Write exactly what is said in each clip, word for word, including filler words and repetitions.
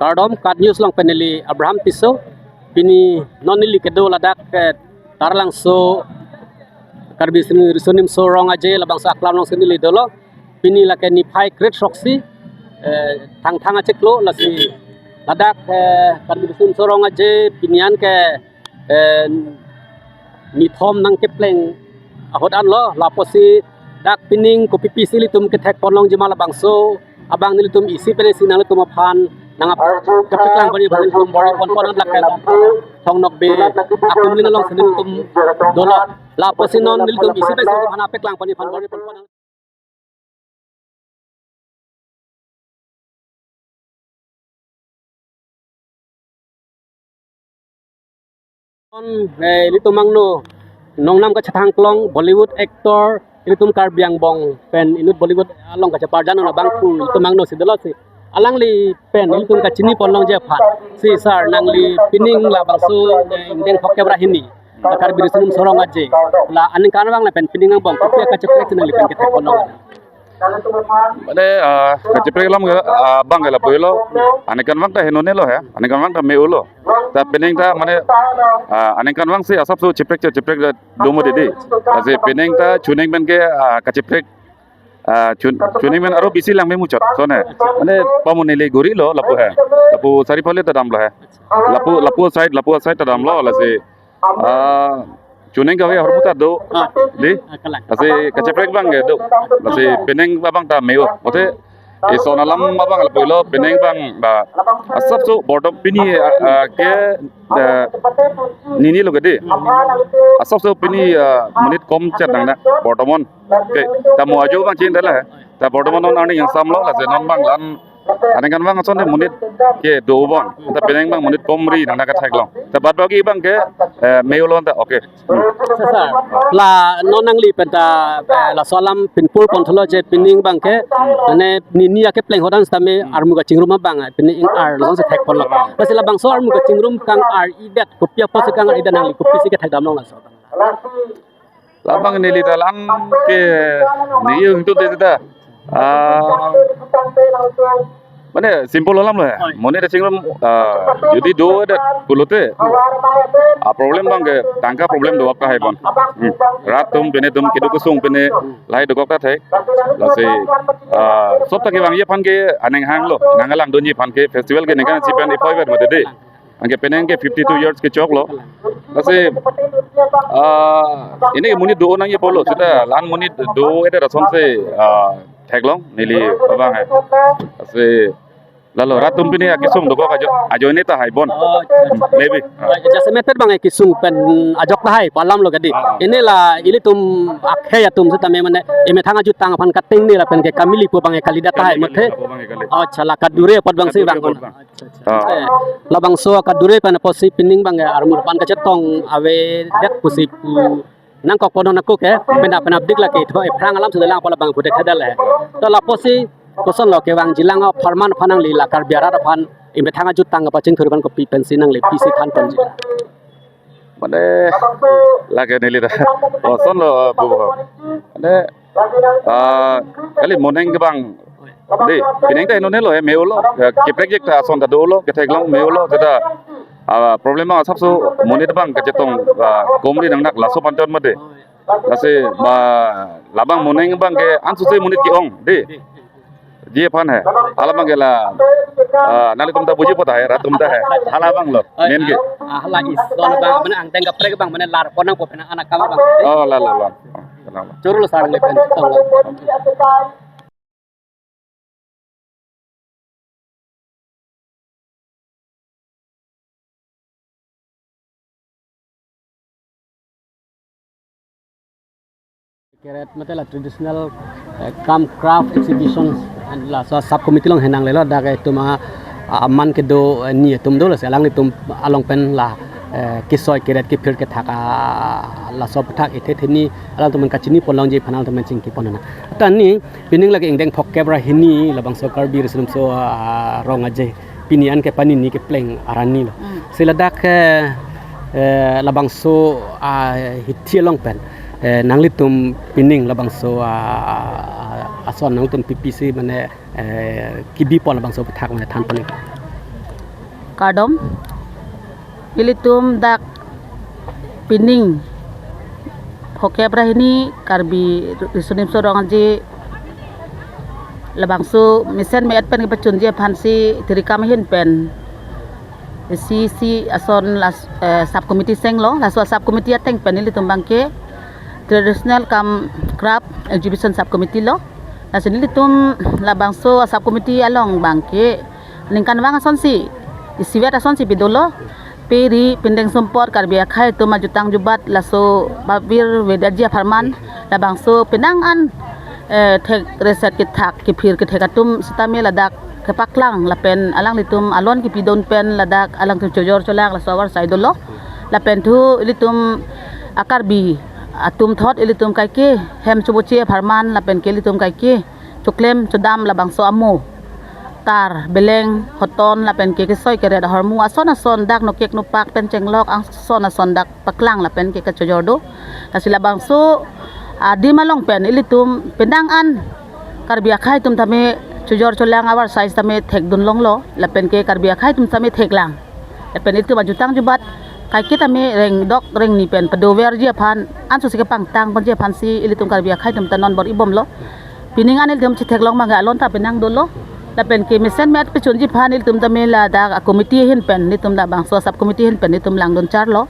Kardom, KAT News along pen neli Abraham Tisso. Pini non neli kedo ladak, eh, Taralangso Karbi Riso Nimso Rong Aje labangso aklam alongsi neli dolo. Pini lake niphai kre-throksi, eh, Thangthang achiklo, lasi ladak, eh, Karbi Riso Nimso Rong Aje pini an ke, eh, nithom nangkepleng ahut anlo, lapusi dak pining kopi pisi ilitum kethekpon longji ma labangso abang nelitum isi pensi nanglitum aphan nangkepaklang ponji aphan nelitum bor-iponpon, lake Thong Nokbe akumlin alongsi nelitum dolo. Lapusi non nelitum isi pensi aphan paklang ponji aphan bor-iponpon. Non, eh, ilitum angno, nongnam kachethang kelong Bollywood actor, ilitum Karbi angbong pen inut Bollywood along kacheparjan abang pu ilitum angno si dolo si. Alangli pen ilitum kachinipon longji aphan. Si sir, nangli pining labangso, eh, ingdeng phongkep ra hini, la Karbi Riso Nimso Rong Aje, la aningkanvang lapen pining angbong kopi akacheprek nangli pen kethekpon long? Mane, ah, kacheprek alam ke, ah, abang ke lapulo. Aningkanvang ta henone lo he. Aningkanvang ta me-o lo. Ta pining ta mane, ah, aningkanvang si asapso cheprek che cheprek ta do mo didi. Lasi pining ta chuning pen ke, ah, kacheprek, ah, chun-, chuning pen aro bisi lang me muchot. Sone. Mane pamuni le guri lo lapu he. Lapu sari pale ta damlo he. Lapu, lapu side, lapu side ta damlo, lasi, ah, chuning kave ahormu ta do. Ah. Di? Ah, kalang. Lasi kacheprek abang ke do. Lasi pining abang ta me-o. Mate ison alam abang lapulo, pining abang ba asapso bordom pini, ah, ah, ke, ah, nini lo ke di. Asapso pini, ah, monit kom chet nang na bordom on. Ke, ta mo ajo abang chin dala he. Ta bordom on non arni yang samlo, lasi non abang lan aningkanvang ason de monit ke do bon. Ta pining abang monit kom ri nang na kethek long. Ta bad bagi abang ke, eh, me-o lo ta, okay. Hmm. Sir, sir, la non nangli pen ta, eh, laso alam pinpur pontholo je pining abang ke, mane nini akepleng ahut an sitame armu kachingrum abang, eh, pining ar longsi thekponlo. Lasi labangso armu kachingrum kang-ar-idet, kopi apotsi kang-ar-idet, nangli kopisi kethekdam long laso? Labang neli ta lan ke ni yung tu de ta. Ah, mane simple alam lo ya. Oi. Monit kachingrum, ah, jodi do-edet pulote, ah, problem abang ke tangka problem dokok tahai bon. Hmm. Rat atum pine atum keduk kesung pine lahai dokok tahai. Lasi, ah, sob ta kevangji aphan ke aning hang lo, nanglang dunji aphan ke festival ke ningkan isi pen iphoi vet mati de. Anke pining ke fifty two years kechoklo. Lasi, ah, ini ke monit do nangji pulo, seta lan monit do-edet asonsi, ah, theklong neli abang he. Lasi, lalo rat atum pine akesung dokok ajo, ajoine tahai bon. Oh, maybe. Ah. Jasemet abang akesung pen ajok tahai pu alam lo ke di. Ah. Ini la ilitum akhei atum sitame mane emethang ajutang aphan kating ni lapen ke kamili pu abang kalidet tahai, mate. Kamili pu abang kali. Oh, chala kadure apot abangsi kadure bang apot kon. Bang. Accha, accha. Ah. Eh, labangso kadure pen apotsi pining abang armu aphan kachetong avedet pusi pu nangkokpon nang ako ke, penap penapdik lake tho ephrang alam sudah lang apot labang pudet thedal he. To lapusi kosonlo kevangjilang apharman aphan nangli la Karbi arat aphan emethang ajutang kapachingthur aphan kopi pensi nangli pisi thanponji? Mane lake neli ta kosonlo, ah, pu. Mane, ah, kali moneng ke abang. Di, pining ta henone lo he, me-o lo. Ya, keprekjek ta ason ta dolo, ketheklong me-o lo, seta, ah, problem abang asapso monit abang kachetong, ah, komri nang nak laso panton mate. Lasi, ma, labang moneng abang ke ansose monit ke-ong, di. Ji aphan he. Hala abang ke la, ah, nanglitum ta buji apot tahai, rat atum tahai. Hala abang lo, main ke. Ah, hala ison abang, mane angdeng kaprek abang, mane larpon nangpo pen anak kam abang. Oh, la, la, la. Oh, la, la. Choro lo sarang le pen tong lo. Keret mate la traditional, eh, kam craft exhibition, and laso sub committee along henang lelo, dak itum a, a, aman kedo, eh, ni atum do, lasi alanglitum along pen la, eh, kesoi keret kephir kethak, ah, laso aphuthak ethe theni alangtum kachinipon longji aphan alangtum chingkipon nang. Ta ni pining lake ingdeng phongkep ra hini labangso Karbi Riso Nimso, ah, Rong Aje pini an ke panini kepleng arni lo. Hmm. Si ladak ke, eh, labangso, ah, hithi along pen, eh, nanglitum pining labangso, ah, ason nangtum pipisi mane, eh, kebipon labangso aphuthak mane thanpon? Kardom. Ilitum dak pining phokep ra hini Karbi Riso Nimso Rong Aje labangso mesen me-et pen kepachunji aphansi tirikam ahin pen C C ason las, eh, sub committee senglo, laso sub committee ateng pen ilitum abangke traditional cum craft exhibition sub committee lo. Lasi nelitum labangso sub committee along abangke ningkanvang asonsi isivet asonsi pidolo. Peri pindeng sumpot Karbi akhei atum ajutang jubat laso Babir Vedaji apharman labangso penang an, eh, thek reset kethak kephir kethek atum sitame ladak kepaklang lapen alanglitum alon kepidun pen ladak alangtum chojor cholang laso avarsai dolo. Lapen thu ilitum a-Karbi atum thot ilitum kaike hem choboche apharman lapen ke ilitum kaike choklem chodam labangso amo, tar, beleng, hoton lapen ke kesoi keret ahormu ason ason dak nokek nopak pen chenglok ason ason dak paklang lapen ke kachojor do. Lasi labangso adim along pen ilitum penang an Karbi akhei atum tame chojor cholang avarsai tame thekdun longlo lapen ke Karbi akhei atum tame theklang. Lapen itum ajutang jubat kaike tame rengdok rengni pen padoverji aphan ansose kepangtang ponji aphansi ilitum Karbi akhei atum ta non bor-ibomlo. Pining an ilitum chetheklong abangke alon ta penang dolo. Lapen ke mesen me-et pachunji aphan ilitum tame ladak a-committee ahin pen nelitum labangso sub committee ahin pen nelitum langdun charlo.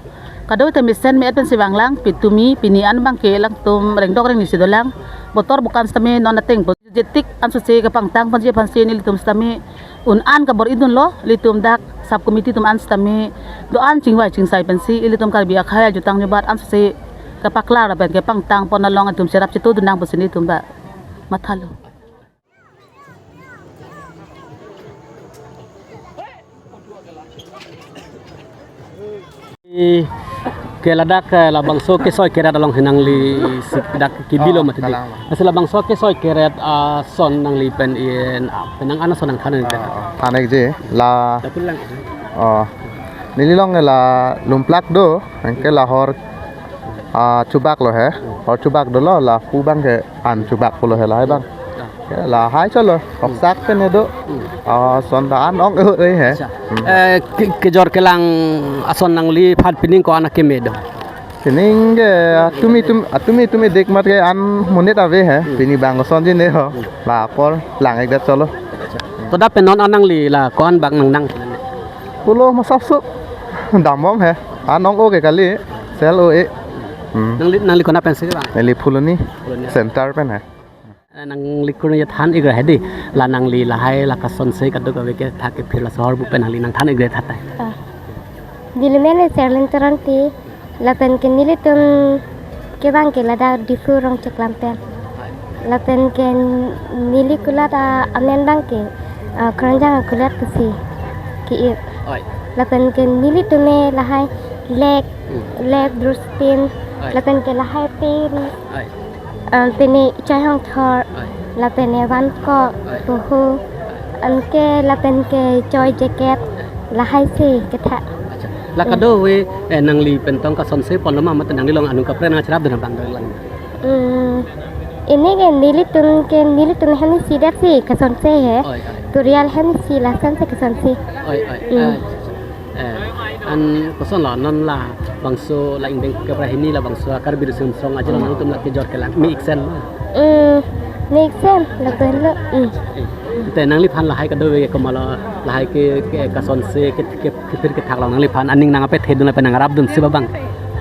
Kadokave ta mesen me-et pensi vanglang, pitumi pini an abangke alangtum rengdok rengni si dolang. Botor bokan tame non ateng po. Jetik ansose kepangtang ponji aphansi nelitum sitame un an kabor-idunlo, ilitum dak sub committee atum an sitame do-an chingvai chingsai pensi ilitum Karbi akhei ajutang jubat ansose kepaklang lapen kepangtang pon along atum cherap chetudun nang pusi nelitum ta mathalo. Ke ladak, eh, labangso kesoi keret along henangli sik dak kibilo. Oh, mati di. Kalang. Asal labangso kesoi keret ason nangli pen in, ah, penang an ason nangthan pen. Oh, than-ikji la. Dak lang. Oh. Neli along la Lumplak do, anke la hor, ah, Chubak lo he. Hor Chubak dolo, la pu abangke an Chubak pulo he lahai abang. Ke lahai cholo, koksak pen he do. Hmm. Ah, ason ta an ong-e he. Acha. Hmm. Eh, ke, kejor kelang ason nangliphan pining ko-an akeme do? Pining ke atumi tum, atumi tumi dik mat ke an monit ave he. Hmm. Pini bang ason ji ne ho. Hmm. La apor lang-ikdet cholo. Acha. To dak pen non an nangli la ko-an bak nangnang? Pulo masap sup. Dambom he. An ong-o ke kali. Sel-o-e. Hmm. Nangli, nangli konat pensi bang? Neli Phuloni. Phuloni. Center pen he. Eh, nangli kurni than-ik ra hedi. La nangli lahai la kasonse kadokave kethak kephir laso ahormu pen nangli nangthan-ik ra tha tai. Ah. Neli amen Serlin Teronpi, lapen ke nelitum ke abangke ladak Diphu Rongcheklam pen. Lapen ke neli kulat a-, amen abangke, ah, Kronjang akulat pusi ke-ip. Oi. Lapen ke nelitum me lahai lek, Hmm. lek, brush pin, Oi. lapen ke lahai pin. Oi. Ah, pini choi hongthor, Oi. lapen ne vankok, Oi. poho, anke lapen ke choi jacket, lahai si kethak. Acha. La Hmm. kadokave, eh, nangli pen tong kasonse ponlo ma, mate nangli along anung kaprek nangcherapdun abang do lang? Hmm, pini ke nelitum ke nelitum hem isidet si kasonse he. Oi, oi. Turial hem isi lason si kasonse. Oi, oi. Hmm. Eh, Eh, an koson lo non labangso la ingdeng phokep ra hini labangso a-Karbi Riso Nimso Rong Aje along nangtum la kejor kelang me-iksen lo? Hmm, me-iksen lo pen lo. Hmm. Eh, te nangliphan lahai kadokave komatlo lahai ke, ke kasonse ke, ke, kephir kethak along nangliphan aning nangpethedun lapen nangrapdunsi ba bang?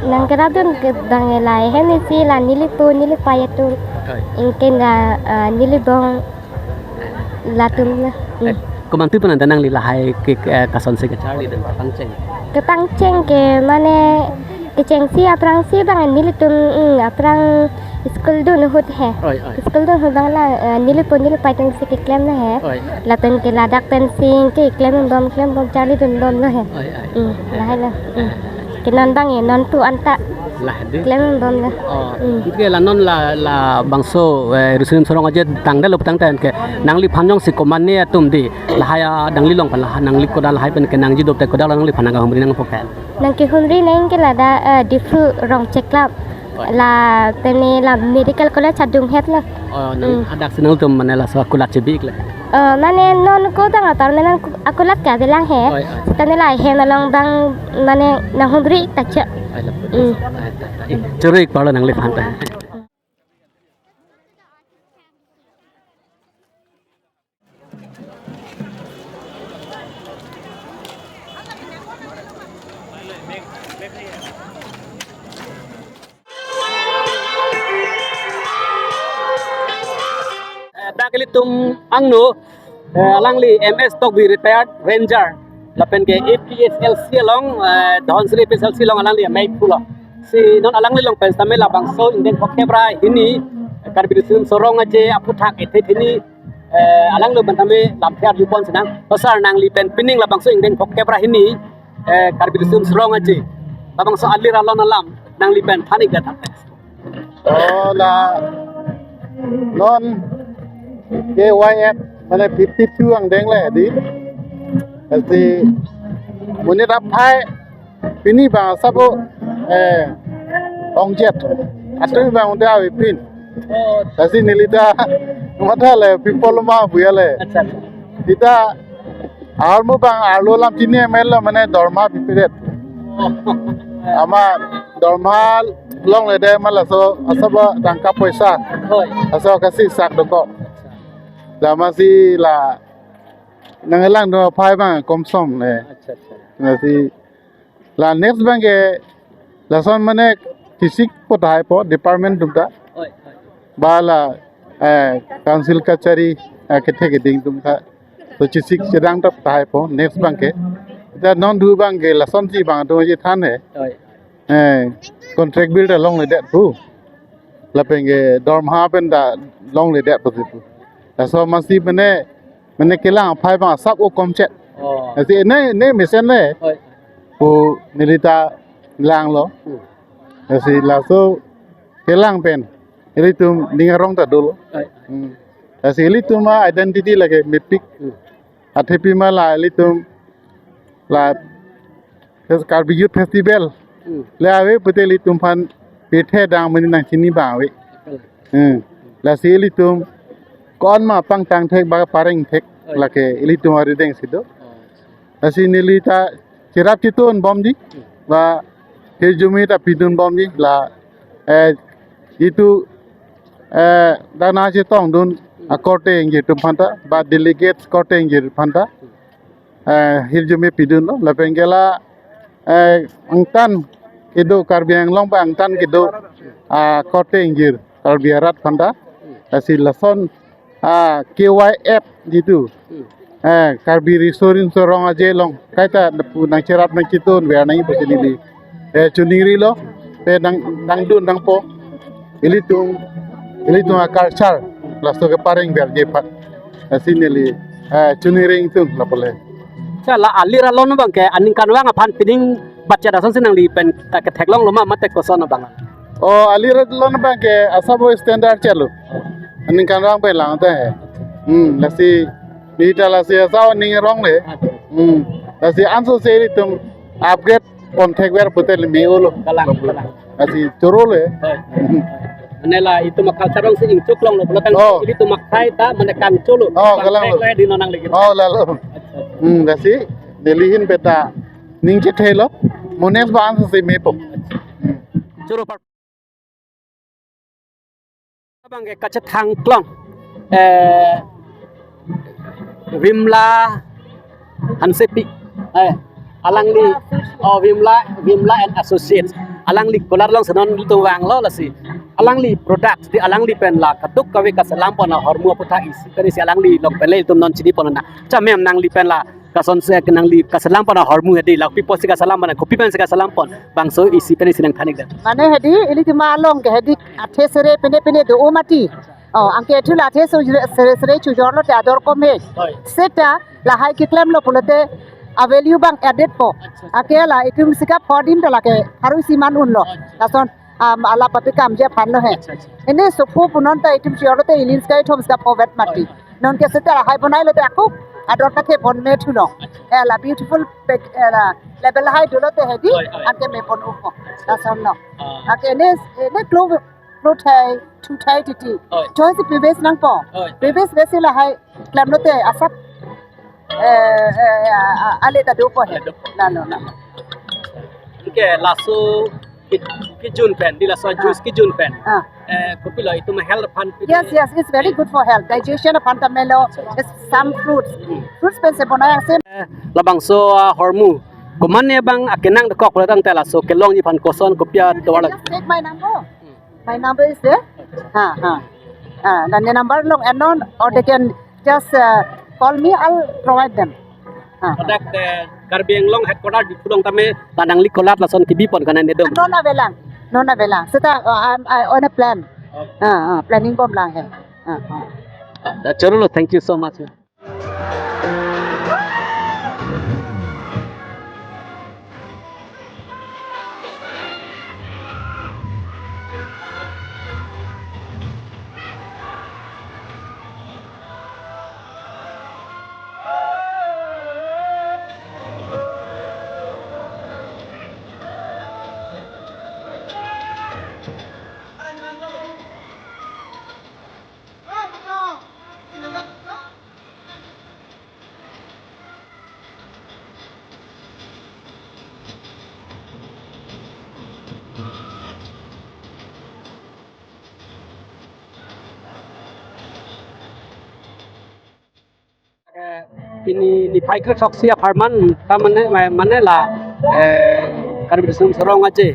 Nangkerapdun ke abang lahai hem isi la nelipo nelipei atum. Oi. Anke la, ah, nelibong latum na. Eh, Hmm. komantu pen anta nangli lahai ke, eh, kasonse kecharlidun kepangcheng? Kepangcheng ke mane kechengsi aphrangsi abang nelitum, hmm, aphrang school dun ahut he. Oi, oi. School dun ahut abang la, eh, nelipo nelipei atum si keklem na he. Oi. Lapen ke ladak pensi keklembom klembom charlidunbomlo he. Oi, oi. Hmm, lahai lo. Hmm. Ke non abang e, non pu anta. Lah, di. Klembomlo. Oh, Hmm. anke la non la, labangso, eh, Riso Nimso Rong Aje tangdetlo pu tangte ke nangliphan jongsi komatne atum di lahai, ah, nangli along pen la nangli kodak lahai pen kenangji do te kodak nangliphan nangkehumri nangpo ke? Nangkehumri nang ke ladak, eh, Diphu Rongcheklam. Lapen la medical college adunghet lo. Oh, nang Hmm. hadak si nangtum mane laso akulat chebi-ik le. Eh, mane non ko tang atar mane nang akulat ke avelang he. Oi, oi. Tane la he nalong dang mane nang hundri tak cha. Oi, lap. Hmm. Ai, ta, ta. Choro-ik parlo nangliphan ta. Eh, dak ilitum angno, eh, alangli M S Tokbi, retired ranger, lapen ke A P H L C along, eh, Dhansiri A P H L C along alangli amei pulo. Si non alangli along pen sitame labangso ingdeng phokep ra hini, Karbi Riso Nimso Rong Aje aphuthak ethe hini, eh, alangli pen tame lamthe arjupon sinang. O sir, nangli pen pining labangso ingdeng phokep ra hini, eh, Karbi Riso Nimso Rong Aje, labangso alir alon alam nangli pen than-ik det tha. Oh, la non K Y F mane fifty-two angdeng le di. Pasti monit aphai pini bang asap o, eh, ongjet. Atumi bang unda avi pin. Oh. Lasi neli ta matha le people ma buya le. Acha, acha. Sita ahormu bang arlo alam chini M L A mane dorma pipedet. Oh. Amat dorma longledet ma laso asap a tangka poisa. Hoi. Laso kasi sak dokok. Acha. Lama si la nanglang do aphai bang komsom le. Acha, acha. Lasi la next bang ke lason mane kisik po tahai po department atum ta. Oi, oi. Ba la, eh, council kachari, eh, kethe keding atum ta. To kisik chedang ta tahai po next bang ke. Ta non du bang ke lason si bang atum aji than he. Oi. Eh, contract bill ta longledet pu. Lapen ke dorma pen ta longledet pu si pu. Laso masi mane, mane kelang aphai bang asap o komchet. Oh. Lasi ne, ne mesen ne. Oi. Pu neli ta langlo. Hmm. Lasi laso kelang pen ilitum ning arong ta dolo. Oi. Hmm. Lasi ilitum a-identity lake mepik. Hmm. Athe pima la ilitum la Fes-, Karbi Youth Festival. Hmm. Le ave pute ilitum aphan pithe dang mani nangchini bang ave. Hmm. Hmm. Lasi ilitum ko-an ma pangtang thek ba pareng thek. Oi. Lake ilitum arideng si do. Oh. Lasi neli ta cherap chetun bomji. Hmm. Ba hirjume ta pidun bomji la, eh, itum, eh, dana chetongdun akorte ingjir atum aphan ta ba delegates korte ingjir aphan ta, eh, hirjume pidunlo. Lapen ke la, eh, angtan kedo Karbi Anglong ba angtan kedo, ah, korte ingjir Karbi arat aphan ta. Lasi lason, ah, K Y F jitu, eh, Karbi Riso Nimso Rong Aje along kaita lapu nangcherap nangchetun ver nangji pusi neli, eh, choningrilo, pe nang, nangdun nangpo. Ilitum, ilitum a-culture laso kepareng verji aphan. Lasi neli, eh, choningri ingtung lapu le. Acha, la alir alon abang ke aningkanvang aphan pining budget asonsi nangli pen, eh, ketheklonglo ma mate koson abang? Oh, alir alon abang ke asap o standard chalo. Aningkanvang pen lang ta he. Hmm, lasi neli ta lasi asap aning arong le. Hmm, lasi anso se ilitum upgrade pon thekver pute le me-olo. Kalang, kalang. Lasi choro le. Hoi. Mane la itum a-culture along si ingchuk longlo, pulo tang Oh. ilitum akhai ta mane kangcholo. Oh, kalang. Thek le di nonang lagi. Oh, lalo. Acha. Hmm, lasi neli ahin pen ta ning chethelo. Mo next ba anso se mepo. Hmm. Choro par- Abang ke kachethang klong, eh, Vimla Hansepi, eh, alangli, oh, Vimla, Vimla and Associates, alangli kular alongsi non ilitum vanglo lasi, alangli product di alangli pen la kaduk kave kaselam pon ahormu aphuthak isi pen isi alangli along pen le ilitum non chini pon na. Acha ma'am, nangli pen la kasonsi nangli kaselam pon ahormu hedi, la kopi apotsi kaselam pon, kopi pensi kaselam pon, bangso isi pen isi nangthan-ik det. Mane hedi, ilitum along ke hedi athe sere pine pine do-o mati. Oh, anke athe la athe so sere sere chojorlo te ador kom he. Hoi. Seta lahai keklemlo pulote a-value abang added po. Acha, acha. Anke la itum sikap pho adim ta lake haru isi man unlo. Acha. Lason, um, ala papi kamji aphanlo he. Acha, acha. Ene sophu punon ta itum chojorlo te ilin sika ithom sika phovet mati. Hoi. Non ke seta hai bonai lote ako ador ta ke bon me thulo. Eh, la beautiful pek, eh, la level hai dolo te hedi, Oi, oi. Anke me bon upo. Lason lo. Ah. Anke ne, ne klo, klo thai, thu thai titi. Oi. Choice previous nangpo. Oi. Previous besi la hai klem lote asap, eh, eh, a, a, ale ta dopo he. Ale dopo. Lalo, lalo. Anke laso ke, kejun pen, di laso Ah. juice kejun pen. Ah. Eh, kopilo itum health aphan pini. Yes, yes, it's very good for health. Digestion aphan ta melo, it's some fruits. Hmm. Fruits pen si bonai ase. Eh, labangso, ah, hormu. Komatne abang akenang dokok lo tangte laso kelongji aphan koson kopi atovar la. Just take my number. My number is there. Ha, ha. Ah, then the number long and non, or they can just, uh, call me, I'll provide them. Ha, ha. Ladak, eh, Karbi Anglong headquarter Diphu along tame la nangli kolat lason kebi pon kanai nedum. Non avelang. Non avelang. Seta, uh, I'm, I on a plan. Okay. Ah, ah, planning bomlang he. Ah, ah. Ah, da choro lo, thank you so much. Eh, pini niphai kre throksi apharman ta mane, ma-, mane la, eh, Karbi Riso Nimso Rong Aje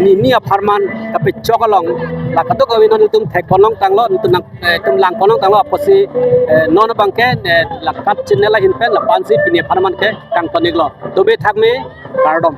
ni, ni apharman kapechok along la kadokave non itum thek ponlong tanglo, itum nang, eh, itum lang ponlong tanglo apotsi, eh, non abangke, eh, la kat channel ahin pen lapu-ansi pini apharman ke kangton-iklo. Dome thakme, kardom.